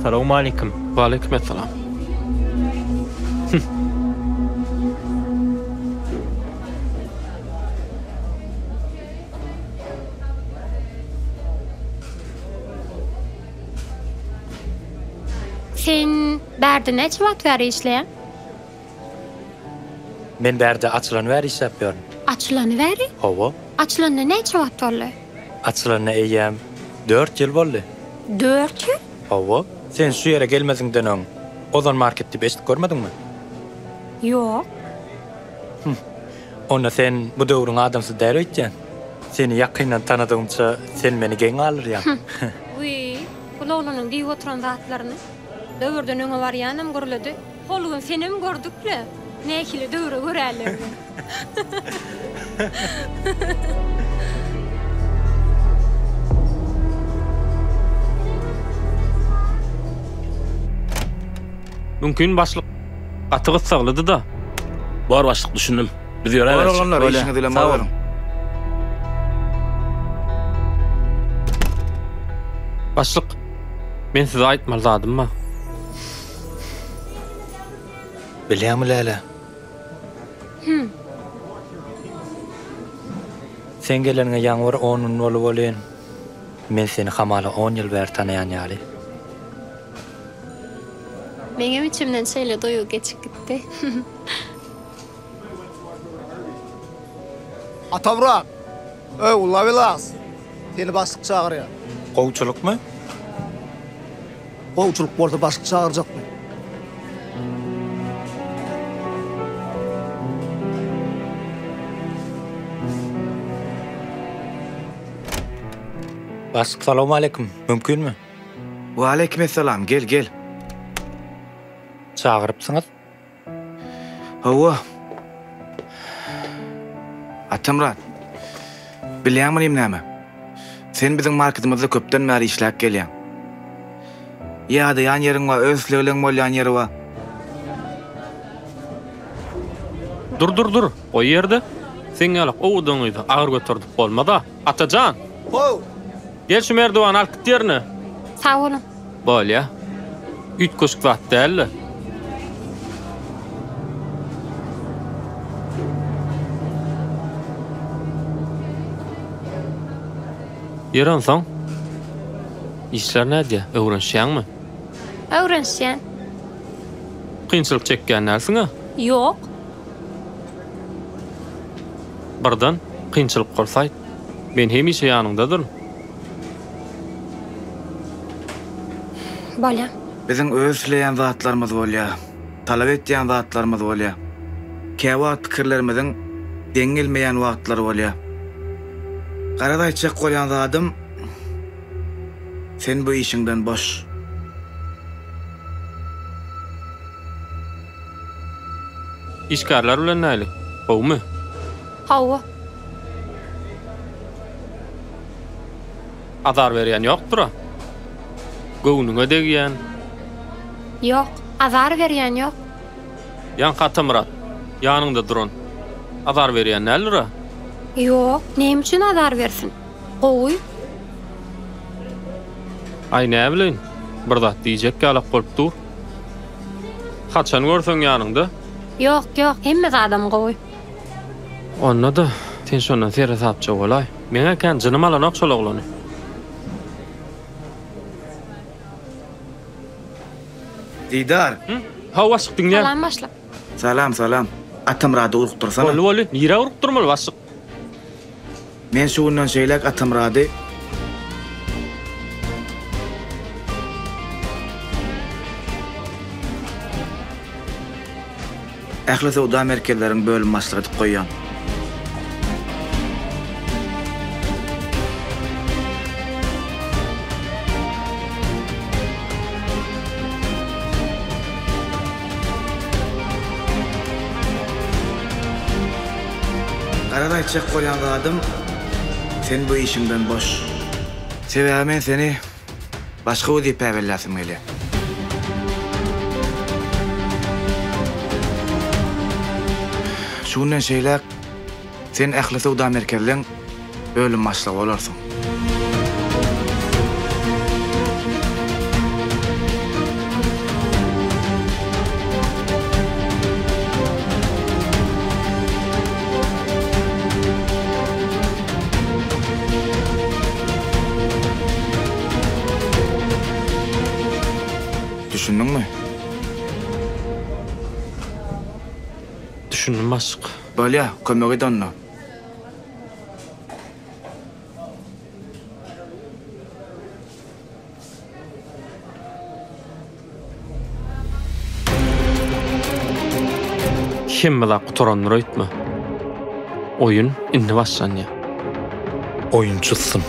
Salowmaleýkim. Waleýkim essalam. Sen bärde näçe wagt bäri işleýäň? Men bärde açylany bäri işläp ýörün. Açylany bäri? Hawa. Açylanyna näçe wagt boldy? Açylanyna eýýäm dört ýyl boldy. Dört ýyl? Hawa. Sen şu ýere gelmeziňden öň Ozon market diýip eşidip görmediňmi? Ýok. Hum. Onda sen bu döwrüň adamsy däl öýtýän. Seni ýakyndan tanadygymça sen meni geň galdyrýaň. Wiý, bul oglanyň diýip oturan zatlaryny. Döwürden öňe barýanam gürledi. Hol gün senem gördük-le, nähili döwre göräligini. Mümkin başlyk gaty gyssaglydy-da. Bor başlyk düşündim. Biz Bor ýöräberjek. oglanlar Bolýa. işiňiz bilen Sag boluň. boluň. Başlyk, men size aýtmaly zadym bar. Bilýäňmi Läle? Hüm. Sen geleniňe ýaňy bir on gün boldy welin, men seni hamala on ýyl bäri tanaýan ýaly. Meňem içimden şeýle duýgy geçip gitdi. Atamyrat! Öw, Lawelas! Seni başlyk çagyrýar. Gowçulykmy? Gowçulyk bolsa başlyk çagyrjakmy? Başlyk salowmaleýkim, mümkinmi? Waleýkimessalam, gel, gel. Çagyrypsyňyz? Hawa. Atamyrat, bilýäňmi inim näme? Sen biziň marketimizde köpden bäri işläp gelýäň. Ýadaýan ýeriň bar, öz islegleň bolýan ýeri bar. Dur, dur, dur, goý ýerde. Seň ýalak owadan gyzy agyr göterdip bolmaz-a. Atajan! How! Gel şu merdiwany alyp git ýerine. Sag boluň. Bolýa. Üýtgeşik zat däldi. Ýeri onsoň. Işler nädýä? Öwrenişýäňmi? Öwrenişýän. Kynçylyk çekýän dälsiň-ä? Ýok. Birden kynçylyk bolsa aýt. Men hemişe ýanyňdadyryn. Bolýa. Biziň öz isleýän zatlarymyz bolýar, talap etýän zatlarymyz bolýar. Käwagt pikirlerimiziň deň gelmeýän wagtlary bolýar. Garaz aýtjak bolýan zadym, sen bu işiňden boş. Işgärler bilen näli? Gowumy? Hawa. Azar berýän ýokdur-a? Göwnüňe degýän? Ýok, azar berýän ýok. Ýaňky Atamyrat, ýanyňda duran, azar berýän däldir-a? Ýok, näme üçin azar bersin? Gowy. Aý, näbileýin, bir zat diýjek ýalak bolup dur. Haçan görseň ýanyňda? Ýok, ýok, hemme zadam gowy. Onda-da, sen şondan seresapja bolaý. Meň-ä kän jynym alanok şol oglany. Didar! Hawa başlyk diňleýän. Salam başlyk. Salam, salam. Atamyrady urukdyrsana. Boldy, boldy. Nirä urukdyrmaly başlyk? Men şu günden şeýläk Atamyrady ähli söwda merkezleriň bölüm başlygy edip goýýan. Garaz aýtjak bolýan zadym sen bu işiňden boş. Sebäbi men seni başga wezipä belläsim gelýär. Şu günden şeýläk sen ähli söwda merkezleň bölüm başlygy bolarsyň. Başlyk. Bolýa, kömek et onda. Hemme zat gutarandyr öýtme. Oýun indi başlanýar. Oýun çyzsyn.